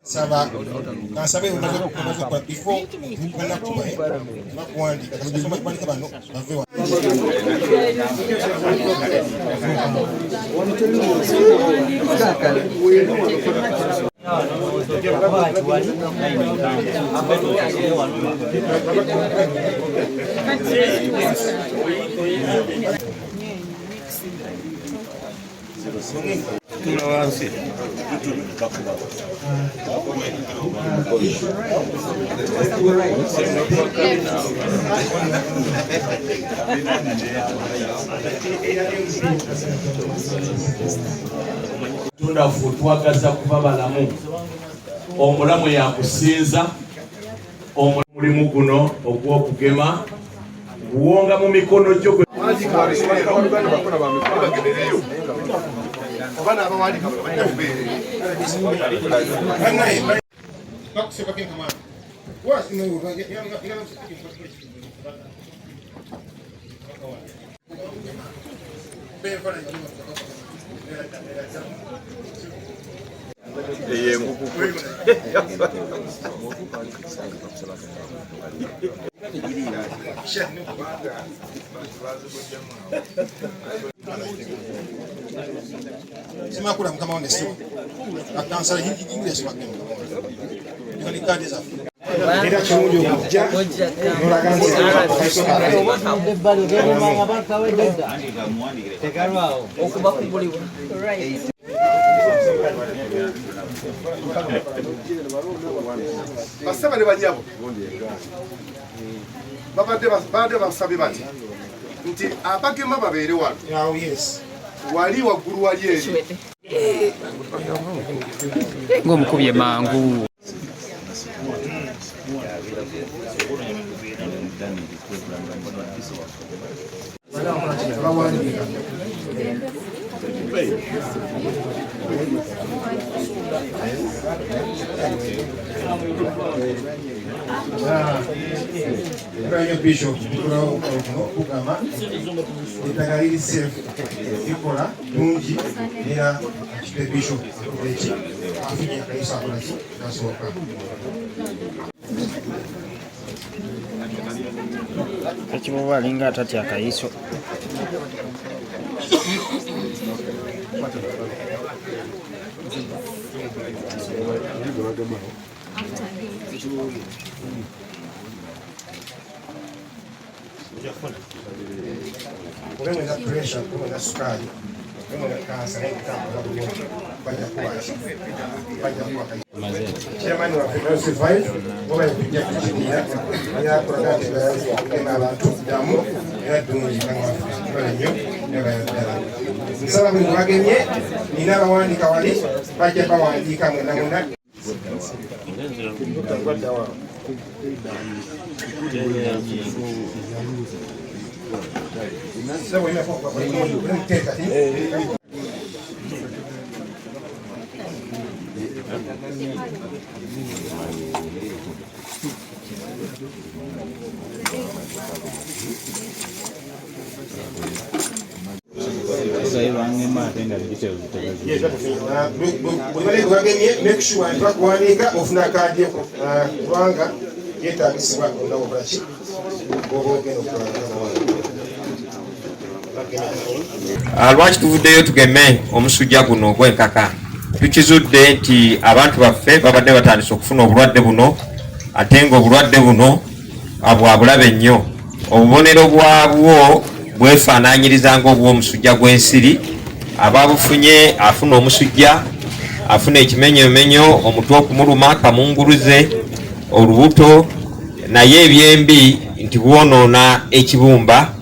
Saba kansabe omaze okukola before banakuba bakuwandiika kasoma bano bave. Tula wansi. Katonda twagaza kuba balamu, omulamu yakusinza. Omulimu guno ogw'okugema guwonga mu mikono gyo. Semakula mukama wange siwo akansala yingira sibagenda mukama kaadi zaffe era kirungi okujja nolaga nti Basaba ne banyabo babadde basabye bati nti abagema babeere wano wali waggulu wali eri. Ng'omukubye mangu. Bawandiika. Nnyo Bishop tukulawo okugamba eddagala liri safe, likola ddungi, era kite Bishop eki afunye akayiso akolaki kasooka. Ekibuba alinga atatya akayiso. Oba mwena pressure, oba mwena sukaali, oba mwena kansa, naye kutambula bulungi, bajja kuba bajja kuba chairman waffe LC5 oba kujja kukibiina era kulaga nti okugema abantu ddamu era ddungi. Mukama waffe kibale nnyo ebala ddala. Nsaba buli bagemye nina abawandiika wali bajja bawandiika mwena mwena. Bwe bagemye, make sure nti bakuwandiika ofuna kaadi yo, kubanga yeetagisibwa olunaku okolaki oba ogenda okukola. Lwaki tuvuddeyo tugeme omusujja guno ogw'enkaka? Tukizudde nti abantu baffe babadde batandise okufuna obulwadde buno, ate nga obulwadde buno bwa bulabe nnyo. Obubonero bwabwo bwefaanaanyiriza ng'obw'omusujja gw'ensiri. Ababufunye afuna omusujja, afuna ekimenyomenyo, omutwe okumuluma, kamunguluze, olubuto, naye ebyembi nti bwonoona ekibumba,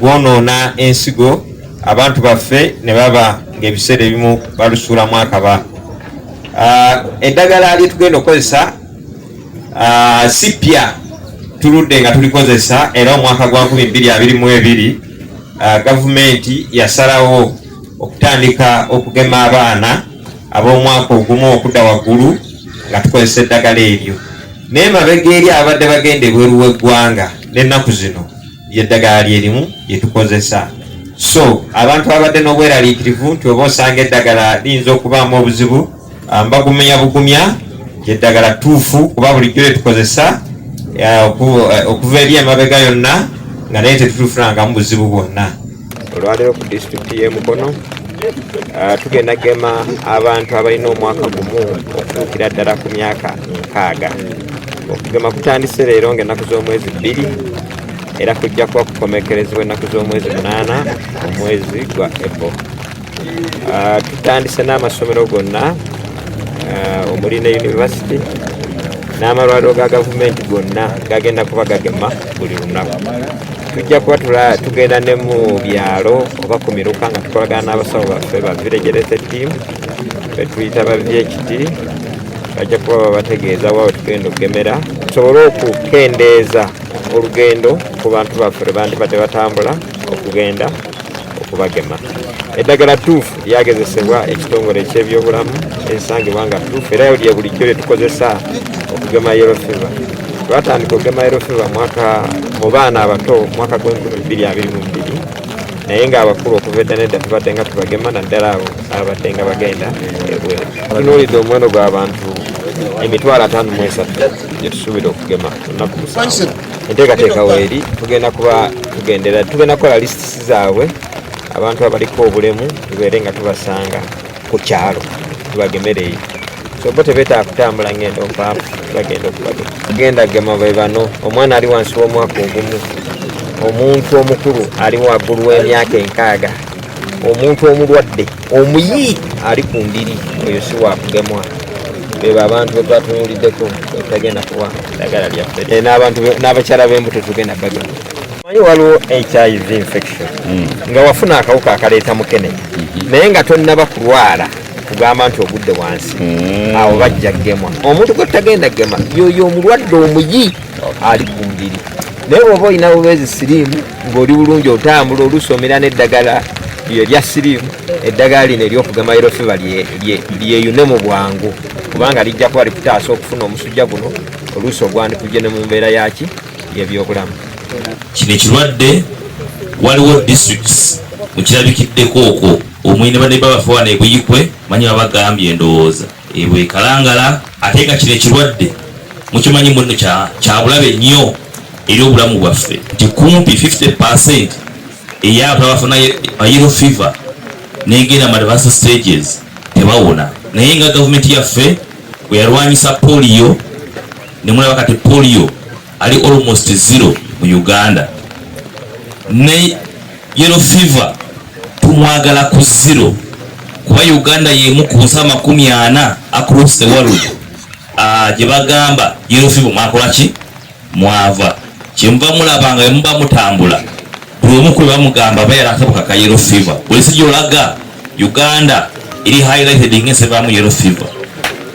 bwonoona ensigo, abantu baffe ne baba ng'ebiseera ebimu balusuulamu akaba. Eddagala lye tugenda okukozesa si ppya, tuludde nga tulikozesa, era omwaka gwa 2022 gavumenti yasalawo okutandika okugema abaana ab'omwaka ogumu okudda waggulu nga tukozesa eddagala eryo. Naye mabega eri abadde bagenda ebweru w'eggwanga, n'ennaku zino yeddagala lyerimu lyetukozesa. So abantu abadde n'obweraliikirivu nti oba osanga eddagala liyinza okubaamu obuzibu, mbagumya bugumya Nti eddagala ttuufu kuba bulijjo lyetukozesa okuva eri emabega yonna nga naye tetutufunangamu buzibu bwonna. Olwaleero ku disitulikiti y'e Mukono tugenda gema abantu abalina omwaka gumu okutuukira ddala ku myaka 60. Okugema kutandise leero ng'ennaku z'omwezi 2 era kujja kuba kukomekerezebwa ennaku z'omwezi 8 omwezi gwa April. Tutandise n'amasomero gonna omuli ne university n'amalwaliro ga gavumenti gonna gagenda kuba gagema buli lunaku. Tujja kuba tugenda ne mu byalo oba ku miruka nga tukolagana n'abasawo baffe ba village health team betuyita ba VHT, bajja kuba babategeeza wa wetugenda okugemera tusobole okukendeeza olugendo ku bantu baffe lwe bandibadde batambula okugenda okubagema. Eddagala ttuufu lyagezesebwa ekitongole eky'ebyobulamu erisangibwa nga ttuufu era lye bulijjo lye tukozesa okugema yellow fever. Twatandika okugema yellow fever mwaka mu baana abato mwaka gw'enkumi bbiri abiri mu bbiri, naye ng'abakulu okuva edda n'edda tubadde nga tubagema, naddala abo abadde nga bagenda ebweru. Tunuulidde omuwendo gw'abantu 53,000 gye tusuubira okugema olunaku 7. Enteekateeka weeri, tugenda kuba tugendera tugenda kukola lisiti zaabwe abantu abaliko obulemu tubeere nga tubasanga ku kyalo tubagemereyo, so bo tebeetaaga kutambula ngendo mpanvu, bagenda okubagema. Genda gema be bano: omwana ali wansi w'omwaka ogumu, omuntu omukulu ali waggulu w'emyaka 60, omuntu omulwadde omuyi ali ku ndiri, oyo si wakugemwa. Bebo abantu betwatunuuliddeko betutagenda kuwa ddagala lyaffe. N'abantu n'abakyala b'embuto tugenda bagema. Manyi waliwo HIV infection nga wafuna akawuka akaleeta mukene naye nga tonnaba kulwala kugamba nti ogudde wansi, awo bajja gemwa. Omuntu gwe tutagenda gema yoyo omulwadde omuyi ali ku ndiri, naye bw'oba olina bubeezi siriimu ng'oli bulungi otambula, oluusi omira n'eddagala lyo erya siriimu, eddagala lino ery'okugema yellow fever lyeyune mu bwangu kubanga lijja kuba likutaasa okufuna omusujja guno oluusi ogwandikujje ne mu mbeera yaki y'ebyobulamu. Kino ekirwadde waliwo districts mukirabikiddeko okwo omwine baneiba baffe wano ebuyikwe manyi babagambye endowooza ebwekalangala, ate nga kino ekirwadde mukimanyi muno kyabulabe nnyo eri obulamu bwaffe nti kumpi 50% ey'abantu abafuna yellow fever negenda mu advanced stages tebawona. Naye nga gavumenti yaffe bwe yalwanyisa polio nemulaba kati polio ali almost zero mu Uganda, ne yellow fever tumwagala ku zero kuba Uganda yemu ku nsi 40 across the world gye bagamba yellow fever mwakola ki mwava. Kyemuva mulaba nga muba mutambula buli omu kwe bamugamba aba yalakabuka ka yellow fever, buli si gyolaga Uganda eri highlighted ng'ensi evaamu yellow fever.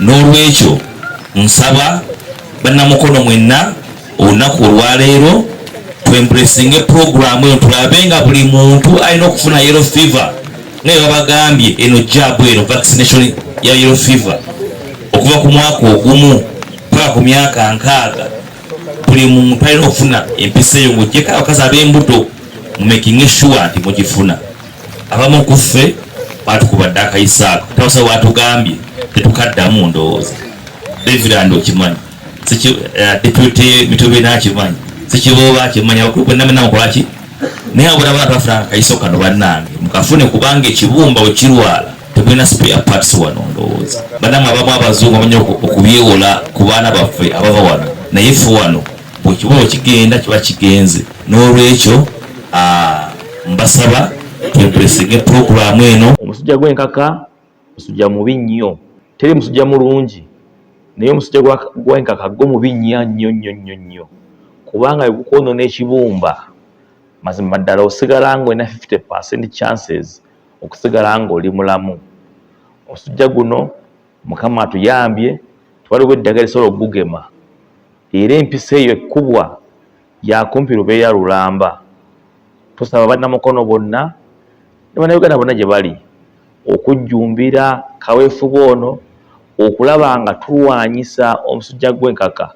N'olwekyo nsaba bannamukono mwenna olunaku olwaleero twembracinge puroguramu eno, tulabe nga buli muntu alina okufuna yellow fever nga babagambye eno jab eno vaccination ya yellow fever okuva ku mwaka ogumu paka ku myaka 60, buli muntu alina okufuna empisa eyo ng'ogyeko abakazi ab'embuto, mumakinge sure nti mugifuna. Abamu ku ffe batukubadde akayisaako tabasawo batugambye tetukaddamu, ndowooza Reverend okimanyi, Deputy Mitobena akimanyi, Sekibooba akimanyi, abakulu bwenna mwenna mukolaki, naye abo bona twafuna akayiso kano bannange mukafune kubanga ekibumba bwe kirwala temulina spare parts wano. Ndowooza bannamwe abamu abazungu bamanyi okubyewola ku baana baffe abava wano, naye ffe wano bwekibumba kigenda kiba kigenze. N'olwekyo mbasaba twembracinge puroguramu eno. Omusujja gw'enkaka musujja mubi nnyo, teri musujja mulungi, naye omusujja gw'enkaka gwo mubi nnyo nnyo nnyo nnyo nnyo kubanga bwegukwonoona ekibumba, mazima ddala osigala ng'olina 50% chances okusigala ng'oli mulamu. Omusujja guno Mukama atuyambye, waliwo eddagala lisobola okugugema era empisa eyo ekkubwa yakumpi lubeera lulamba. Tusaba bannamukono bonna ne bannayuganda bonna gye bali okujjumbira kaweefube ono okulaba nga tulwanyisa omusujja gw'enkaka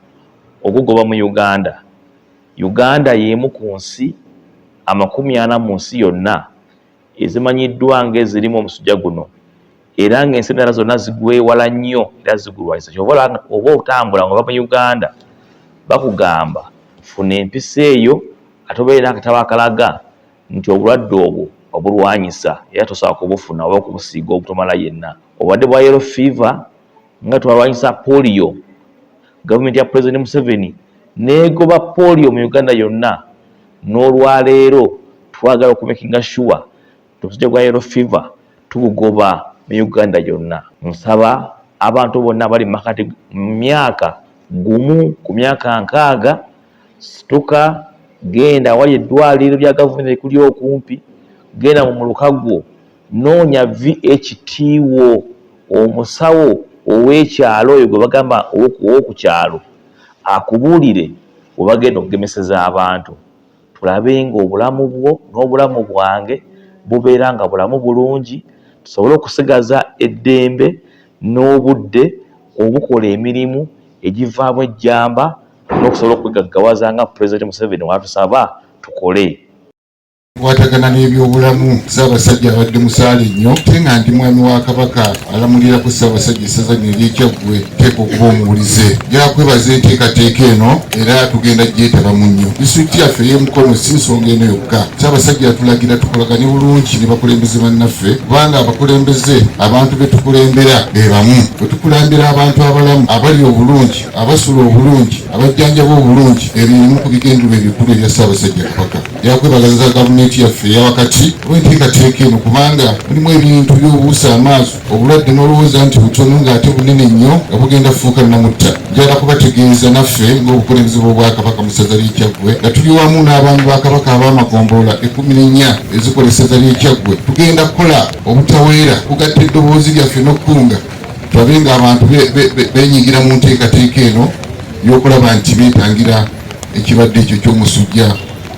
ogugoba mu Uganda. Uganda y'emu ku nsi 40 mu nsi yonna ezimanyiddwa ng'ezirimu omusujja guno. Era ng'ensi endala zonna zigwewala nnyo era zigulwanyisa. Kyova olaba oba otambula nga ova mu Uganda, bakugamba funa empiso eyo ate obeere n'akatabo akalaga nti obulwadde obwo wabulwanyisa era tosobola kubufuna oba okubusiiga obutomala yenna. Obulwadde bwa yellow fever nga twalwanyisa polio, gavumenti ya Pulezidenti Museveni n'egoba polio mu Uganda yonna. N'olwaleero twagala okumakinga sure nti omusujja gwa yellow fever tugugoba mu Uganda yonna. Nsaba abantu bonna abali mu makati mu myaka 1 ku myaka 60, situka genda awali eddwaliro lya gavumenti erikuli okumpi, genda mu muluka gwo, noonya VHT wo, omusawo ow'ekyalo oyo gwe bagamba ow'oku kyalo, akubuulire we bagenda okugemeseza abantu. Tulabe ng'obulamu bwo n'obulamu bwange bubeera nga bulamu bulungi, tusobole okusigaza eddembe n'obudde obukola emirimu egivaamu ejjamba n'okusobola okwegaggawaza nga Pulezidenti Museveni w'atusaba tukole. Kwatagana n'ebyobulamu, Ssaabasajja abadde musaale nnyo, ate nga ndi mwami wa Kabaka alamulirako Ssaabasajja essaza lino ery'Ekyaggwe, nteekwa okuba omuwulize. Njagala kwebaza enteekateeka eno era tugenda gyetabamu nnyo. Disitulikiti yaffe ey'e Mukono si nsonga eno yokka. Ssaabasajja yatulagira tukolagane bulungi ne bakulembeze bannaffe, kubanga abakulembeze abantu be tukulembera be bamu. Bwe tukulembera abantu abalamu, abali obulungi, abasula obulungi, abajjanjaba obulungi, ebyo bimu ku bigendererwa ebikulu ebya Ssaabasajja Kabaka. Yakwebaza gavumenti yaffe eya wakati olw'enteekateeka eno, kubanga mulimu ebintu by'obuusa amaaso obulwadde n'olowooza nti butono ng'ate bunene nnyo nga bugenda kufuuka nnamutta. Njagala kubategeeza naffe ng'obukulembeze bw'Obwakabaka mu ssaza ly'e Kyaggwe nga tuli wamu n'abaami ba Kabaka ab'amagombolola 14 ezikola essaza ly'e Kyaggwe, tugenda kukola obutaweera kugatta eddoboozi lyaffe n'okukunga tulabe ng'abantu beenyigira mu nteekateeka eno y'okulaba nti beetangira ekirwadde ekyo ky'omusujja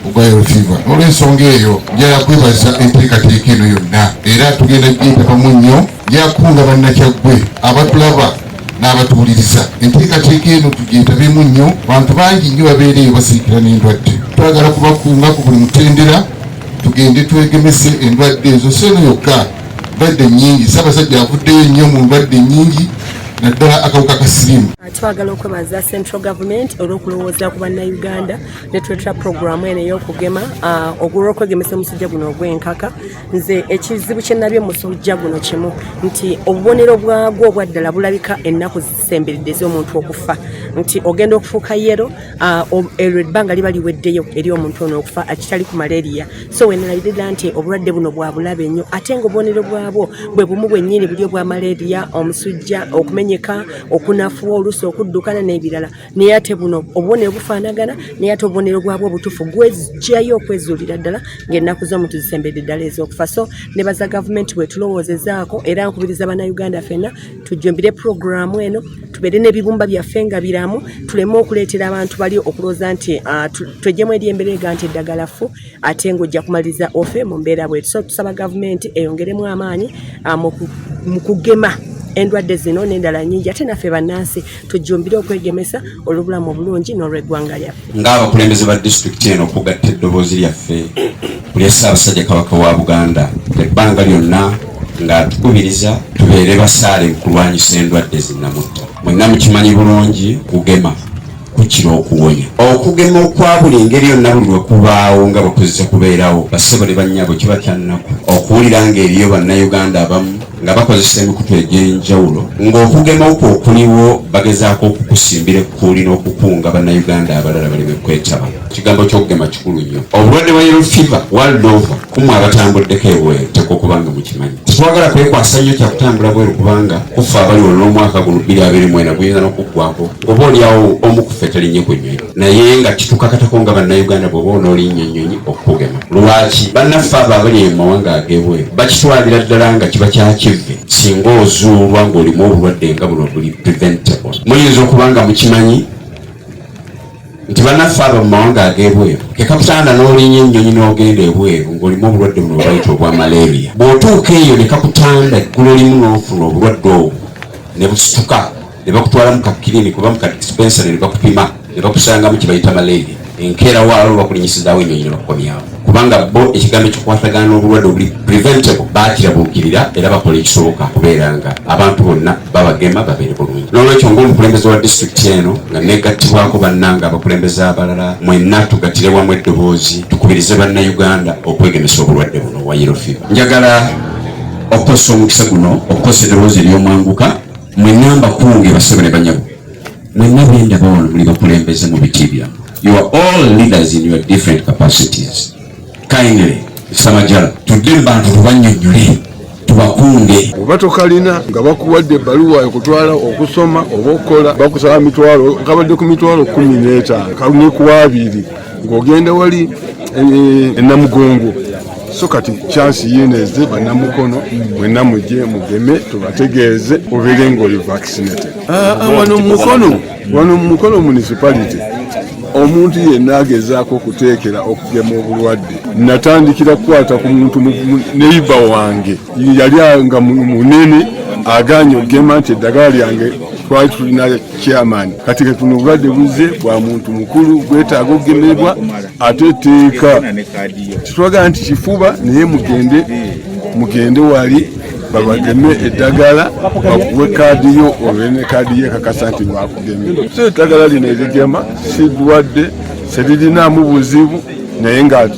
ogwa yellow fever. N'olwensonga eyo njagala kwebaza enteekateeka eno yonna era tugenda gyetabamu nnyo. Njagala kukunga bannakyaggwe abatulaba n'abatuwuliriza, enteekateeka eno tugyetabemu nnyo. Bantu bangi nnyo babeera eyo basirikira n'endwadde, twagala kubakunga ku buli mutendera tugende twegemese endwadde ezo. Si eno yokka, ndwadde nnyingi. Ssaabasajja avuddeyo nnyo mu ndwadde nnyingi, naddala akawuka ka siriimu. Twagala okwebaza central government olw'okulowooza ku bannayuganda ne tuleetera puroguramu eno ey'okugema olw'okwegemesa omusujja guno ogw'enkaka. Nze ekizibu kye nabye musujja guno kimu nti obubonero bwagwo obwaddala bulabika ennaku zisemberedde ez'omuntu okufa, nti ogenda okufuuka yero, eryo ebbanga liba liweddeyo eri omuntu ono okufa, akitali ku malaria. So wenalabidde ddala nti obulwadde buno bwa bulabe nnyo, ate nga obubonero bwabwo bwe bumu bwennyini buli obwa malaria, omusujja, okumenyeka, okunafuwa, oluusi okuddukana n'ebirala. Naye ate buno obubonero bufaanagana, naye ate obubonero bwabwo obutuufu gwejjayo okwezuulira ddala ng'ennaku z'omuntu zisembedde ddala ez'okufa. So nebaza gavumenti bwetulowoozezaako, era nkubiriza bannayuganda ffenna tujjumbire puroguraamu eno, tubeere n'ebibumba byaffe nga biramu, tuleme okuleetera abantu bali okulowooza nti twejjemu eri embeera ega nti eddagala ffu, ate ng'ojja kumaliriza ofe mu mbeera bwetu. So tusaba gavumenti eyongeremu amaanyi mu kugema endwadde zino n'endala nnyingi, ate naffe bannansi tujjumbire okwegemesa olw'obulamu obulungi n'olw'eggwanga lyaffe. Ng'abakulembeze ba disitulikiti eno okugatta eddoboozi lyaffe ku lya Ssaabasajja Kabaka wa Buganda ebbanga lyonna ng'atukubiriza tubeere basaale mu kulwanyisa endwadde zinnamutta. Mwenna mukimanyi bulungi, kugema kukira okuwonya. Okugema okwa buli ngeri yonna buli lwe kubaawo nga bwe kuzze kubeerawo, bassebo ne bannyabo, kiba kya nnaku okuwulira ng'eriyo Bannayuganda abamu nga bakozesa emikutu egy'enjawulo ng'okugema okwo okuliwo bagezaako okukusimbira ekkuuli n'okukunga Bannayuganda abalala baleme kwetaba. Ekigambo ky'okugema kikulu nnyo. Obulwadde bwa yellow fever world over, kumwe abatambuddeko ebweru teekwa okuba nga mukimanyi. Tetwagala kwekwasa nnyo kya kutambula bweru, kubanga kufa abali wano n'omwaka guno 2024 guyinza n'okuggwako ng'oba oliawo omu ku ffe talinnye ku nnyonyi, naye nga kitukakatako nga Bannayuganda bw'oba onoolinnya ennyonyi okukugema. Lwaki bannaffe abo abali eyo mu mawanga ag'ebweru bakitwalira ddala nga kiba kya kivve singa ozuulwa ng'olimu obulwadde nga buno buli preventable? Muyinza okuba nga mukimanyi nti bannaffe abo mu mawanga ag'ebweru kekakutanda n'olinnya ennyonyi n'ogenda ebweru ng'olimu obulwadde buno bwebayita obwa malaria, bw'otuuka eyo ne kakutanda eggulo limu n'ofuna obulwadde obwo ne busituka ne bakutwala mu ka clinic oba mu ka dispensary ne bakupima ne bakusangamu kye bayita malaria. Enkeera waalo bakulinyisizaawo ennyonyi ne bakukomyawo, kubanga bo ekigambo ekikwatagana n'obulwadde obuli preventable baakirabuukirira era bakola ekisoboka kubeera nga abantu bonna babagema babeere bulungi. N'olwekyo, ng'omukulembeze wa disitulikiti eno, nga negattibwako bannanga abakulembeze abalala, mwenna tugattire wamu eddoboozi tukubirize Bannayuganda okwegemesa obulwadde buno obwa yellow fever. Njagala okukozesa omukisa guno okukozesa eddoboozi ery'omwanguka mwenna mbakunge, basebo ne banyabo mwenna bendaba wano, muli bakulembeze mu biti byammwe. You are all leaders in your different capacities. Kindly, Samajala, tudde mu bantu tubannyonnyole, tubakunge. Oba tokalina nga bakuwadde ebbaluwa ekutwala okusoma oba okukola, bakusaba mitwalo, kabadde ku 150,000 kalune ku 20 ng'ogenda wali enamugongo. So kati chance yineze, bannamukono mwenna mujje mugeme, tubategeeze obeere ng'oli vaccinated. Wano mu Mukono, wano mu Mukono municipality, omuntu yenna agezaako okuteekera okugema obulwadde, natandikira kukwata ku muntu neighbour wange yali nga munene aganye okugema nti eddagala lyange twali tulina chairman. Kati ketuno obulwadde buzze bwa muntu mukulu, bwetaaga okugemebwa, ate etteeka titwagala nti kifuba, naye mugende, mugende wali babageme eddagala, bakuwe kaadi yo, obeere ne kaadi yo ekakasa nti bakugemye. So eddagala lino erigema si ddwadde, seririnaamu buzibu, naye nga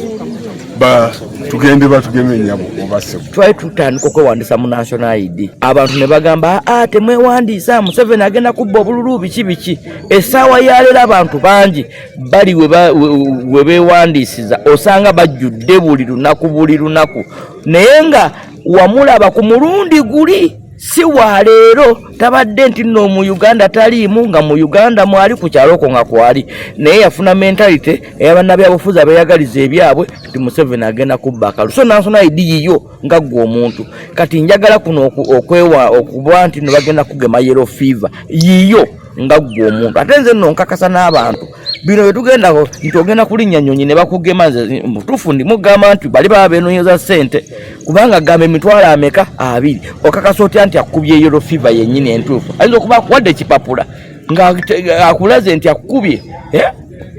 tugende batugeme nyabo oba ssebo. Twali tutandika okwewandisa mu national ID, abantu ne bagamba, aa, temwewandiisa, Museveni agenda kubba obululu, biki biki. Essaawa yaleero abantu bangi bali we beewandiisiza, osanga bajjudde buli lunaku, buli lunaku, naye nga wamulaba ku mulundi guli si wa leero. Tabadde nti nno mu Uganda taliimu, nga mu Uganda mwali, ku kyalo okwo nga kwali, naye yafuna mentality ey'abannabyabufuzi abeeyagaliza ebyabwe nti Museveni agenda kubba akalulu. So national ID yiyo nga ggwe omuntu. Kati njagala kuno okwewa okuba nti no bagenda kugema yellow fever, yiyo nga ggwe omuntu. Ate nze nno nkakasa n'abantu bino byetugenda nti ogenda kulinnya nnyonyi ne bakugema, nze mutuufu ndimugamba nti bali baba benoonyeza ssente, kubanga gamba emitwalo ameka? 20. Okakasa otya nti akubye yellow fever yennyini entuufu? Ayinza okuba akuwadde ekipapula nga akulaze nti akubye, eh?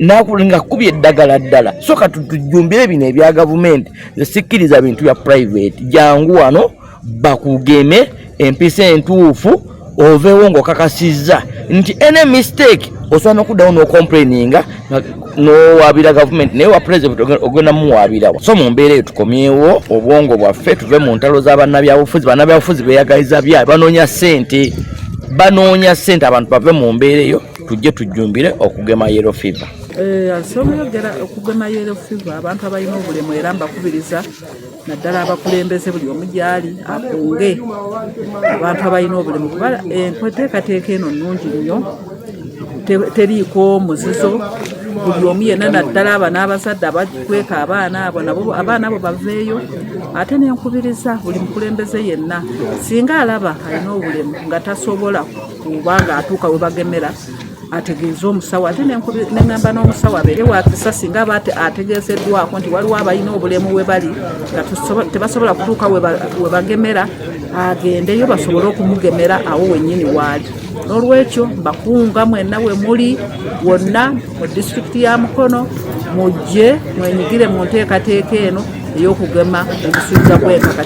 Nga akubye eddagala ddala. So kati tujjumbire bino ebya gavumenti. Nze sikkiriza bintu bya private. Jangu wano bakugeme empisa entuufu, oveewo ng'okakasizza nti any mistake osobola n'okuddawo n'ocomplaininga n'owaabira gavumenti, naye wa president ogenda muwaabirawa? So mu mbeera eyo tukomyewo obwongo bwaffe, tuve mu ntalo za bannabyabufuzi. Bannabyabufuzi beeyagaliza bya banoonya ssente, banoonya ssente. Abantu bave mu mbeera eyo, tujje tujjumbire okugema yellow fever. Asobola okugema yellow fever abantu abalina obulemu, era mbakubiriza naddala abakulembeze, buli omu gyali akunge abantu abalina obulemu, kuba enteekateeka eno nnungi nnyo, teriiko muzizo. Buli omu yenna, naddala aba n'abazadde abakweka abaana abo, nabo abaana abo baveeyo. Ate nenkubiriza buli mukulembeze yenna, singa alaba alina obulemu nga tasobola kuba nga atuuka we bagemera, ategeeze omusawo. Ate neŋŋamba n'omusawo abeere wakisa, singa aba ategeezeddwako nti waliwo abalina obulemu we bali nga tebasobola kutuuka we bagemera, agendeyo basobole okumugemera awo wennyini waali. N'olwekyo mbakunga mwenna we muli wonna mu disitulikiti ya Mukono, mujje mwenyigire mu nteekateeka eno ey'okugema omusujja gw'enkaka.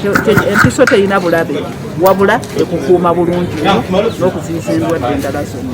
Empiso terina bulabe, wabula ekukuuma bulungi nnyo n'okuziyiza endwadde endala zonna.